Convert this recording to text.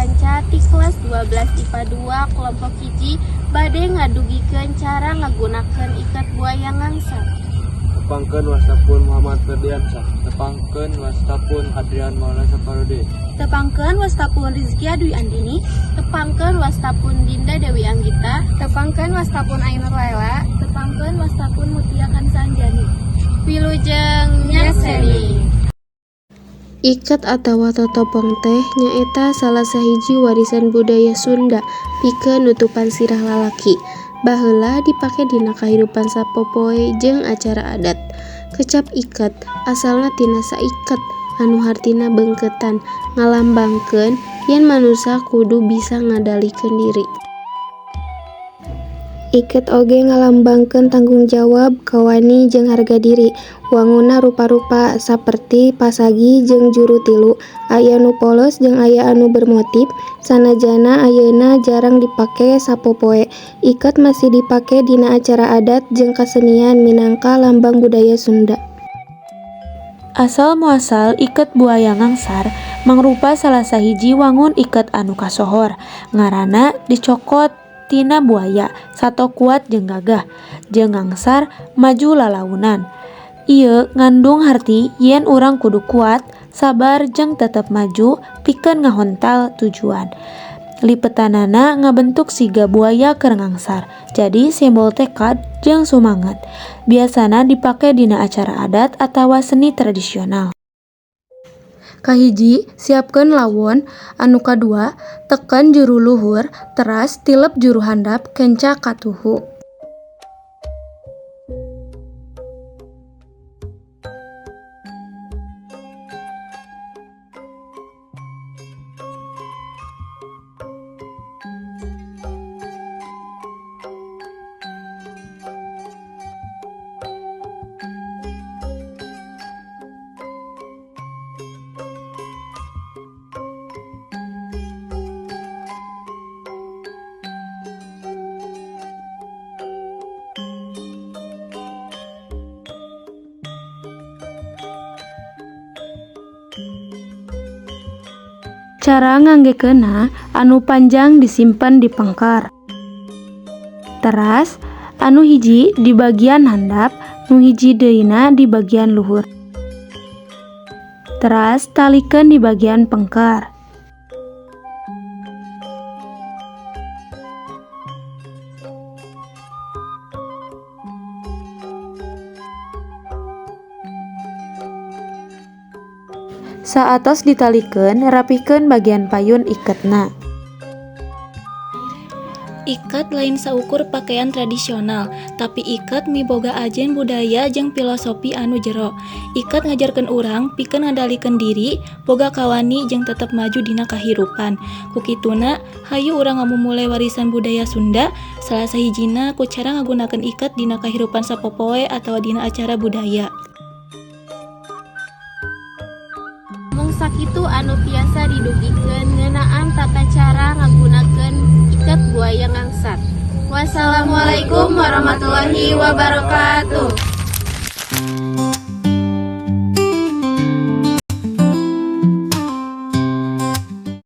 Panca ti kelas 12 IPA 2 kelompok hiji bade ngadugikeun cara ngagunakeun iket buaya ngangsar. Tepangkeun wastapun Muhammad Ferdiansyah. Tepangkeun wastapun Adrian Maulana Saparudi. Tepangkeun wastapun Rizkia Dwi Andini. Tepangkeun wastapun Dinda Dewi Anggita. Tepangkeun wastapun Ainur Laila. Tepangkeun wastapun Mutia Kansa Anjani. Wilujeng nyakseni. Iket atawa totopong teh nyaeta salah sahiji warisan budaya Sunda pikeun nutupan sirah lalaki. Baheula dipake dina kahirupan sapopoe jeung acara adat. Kecap iket asalna tina saiket anu hartina beungkeutan, ngalambangkeun yen manusa kudu bisa ngadalikeun diri. Iket oge ngalambangkeun tanggung jawab, kawani jeung harga diri. Wangunna rupa-rupa, saperti pasagi jeung juru tilu, aya nu polos jeung aya anu bermotif. Sanajana ayeuna jarang dipake sapopoe, iket masih dipake dina acara adat jeung kasenian minangka lambang budaya Sunda. Asal muasal iket buaya ngangsar mangrupa salah sahiji wangun iket anu kasohor. Ngaranna dicokot tina buaya, sato kuat jeung gagah, jeung ngangsar maju lalaunan. Ieu ngandung harti yen urang kudu kuat, sabar jeung tetep maju pikeun ngahontal tujuan. Lipetanana ngabentuk siga buaya keur ngangsar, jadi simbol tekad jeung sumanget. Biasana dipake dina acara adat atawa seni tradisional. Kahiji, siapkeun lawon, anu kadua, teken juru luhur, teras tilep juru handap kenca katuhu. Cara nganggekeunna anu panjang disimpen di pengker. Teras anu hiji di bagian handap, nu hiji deuna di bagian luhur. Teras talikeun di bagian pengker. Saatos ditalikeun, rapihkeun bagian payun iketna. Iket lain saukur pakaian tradisional, tapi iket miboga ajen budaya jeung filosofi anu jero. Iket ngajarkeun urang pikeun ngadalikeun diri, boga kawani jeung tetep maju dina kahirupan. Ku kituna, hayu urang ngamumule warisan budaya Sunda, salah sahijina ku cara ngagunakeun iket dina kahirupan sapopoe atawa dina acara budaya. Mung sakitu anu tiasa didugikeun ngeunaan tata cara ngagunakeun iket buaya ngangsar. Wassalamualaikum warahmatullahi wabarakatuh.